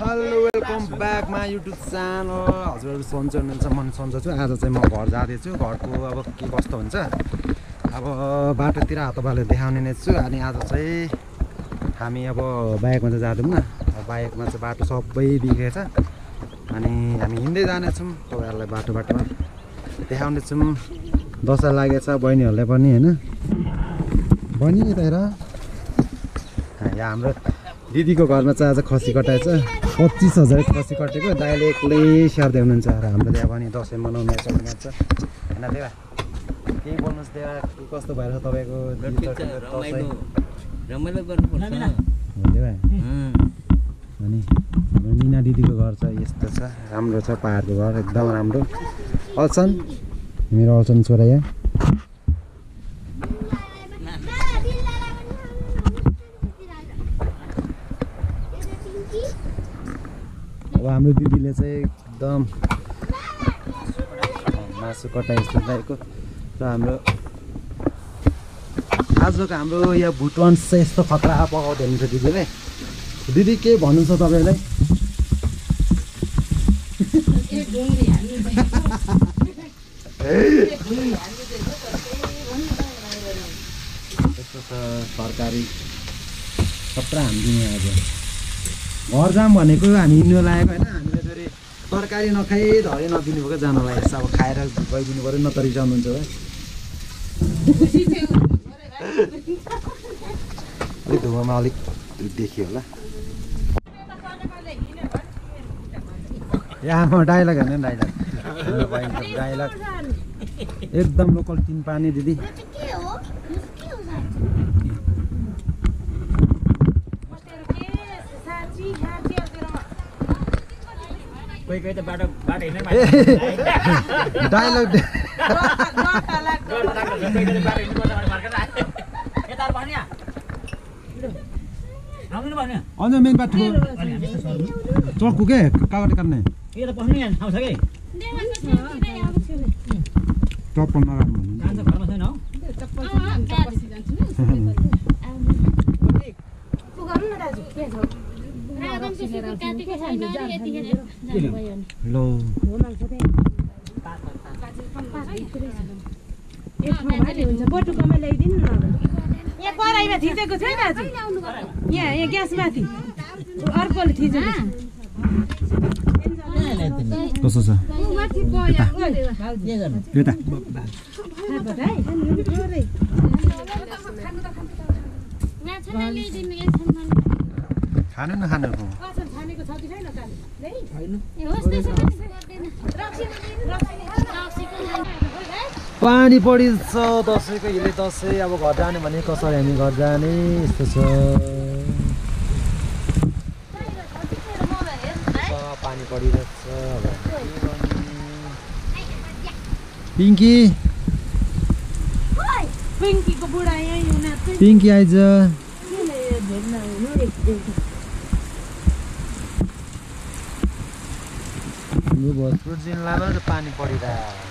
Hello welcome back my YouTube channel. हजुरहरू सन्चै हुनुहुन्छ? म सन्चै छु। आज चाहिँ म घर जाँदैछु। घरको अब के कस्तो हुन्छ अब बाटोतिर तपाईँलाई देखाउने नै छु। अनि आज चाहिँ हामी अब बाइकमा चाहिँ जाँदैनौँ न। बाइकमा चाहिँ बाटो सबै बिग्रेछ अनि हामी हिँड्दै जानेछौँ। तपाईँहरूलाई बाटोमा देखाउने छौँ। दसैँ लागेछ बहिनीहरूलाई पनि होइन। बहिनी यता हेर, यहाँ हाम्रो दिदीको घरमा चाहिँ आज खसी कटाएछ। 25,000 खसी कटेको। दाइले एक्लै स्याहार्दै हुनुहुन्छ र हाम्रो त्यहाँ पनि दसैँ मनाउने छ होइन देवा। केही बोल्नुहोस् देवा, के कस्तो भएर तपाईँको रमाइलो गर्नुपर्छ देवा। अनि हाम्रो मिना दिदीको घर छ यस्तो छ, राम्रो छ। पाहाडको घर एकदम राम्रो। अल्छन मेरो अल्छन छोरा यहाँ। अब हाम्रो दिदीले चाहिँ एकदम मासु कटाइ जस्तो चाहिएको र हाम्रो आजको हाम्रो यहाँ भुटन चाहिँ यस्तो खतरा पकाउँदै हुनुहुन्छ दिदीले। दिदी के भन्नु छ तपाईँलाई? यस्तो छ तरकारी खतरा हालिदिने। आज घर जाम भनेको हामी हिँड्नु लागेको होइन। हामीले फेरि तरकारी नखाइ धरै नदिनु भएको जान लागेको छ। अब खाएर गइदिनु पऱ्यो, न त रिसाउनुहुन्छ है। अलिक धुवामा अलिक देखियो होला। यहाँ डाइलग होइन डाइलग एकदम लोकल तिन पानी दिदी। कोही त बाटो हिँड्नै डाइलग अन्त मेन बाटो चक्कु के कागज काट्ने चप्पल नराख्नु कराईमा थिचेको छ दाजु। यहाँ ग्यासमाथि अर्कोले थिचेको छ। कस्तो छ खानु नखानु पानी परिन्छ। दसैँको हिले दसैँ अब घर जाने भने कसरी हामी घर जाने यस्तो छ। पानी परिरहेछ। पिङ्की पिङ्की आइज। भोजपुर जिल्लामा त पानी परिरहेको।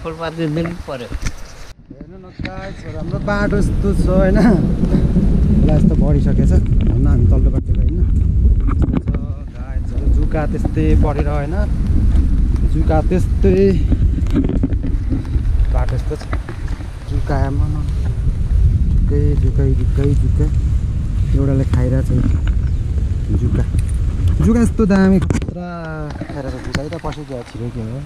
फुलपाती मिल्नु पर्यो। हेर्नु न गाइस, हाम्रो बाटो यस्तो छ होइन। होला यस्तो बढिसकेछ। धन्न हामी तल्लो बाटोको होइन। यस्तो छ गाइसहरू। जुका त्यस्तै परेर होइन। जुका त्यस्तै बाटो यस्तो छ। जुका झुकै एउटाले खाइरहेछ जुका। जुका यस्तो दामी खतरा खाएर जुका त पसेको छिरो के हो।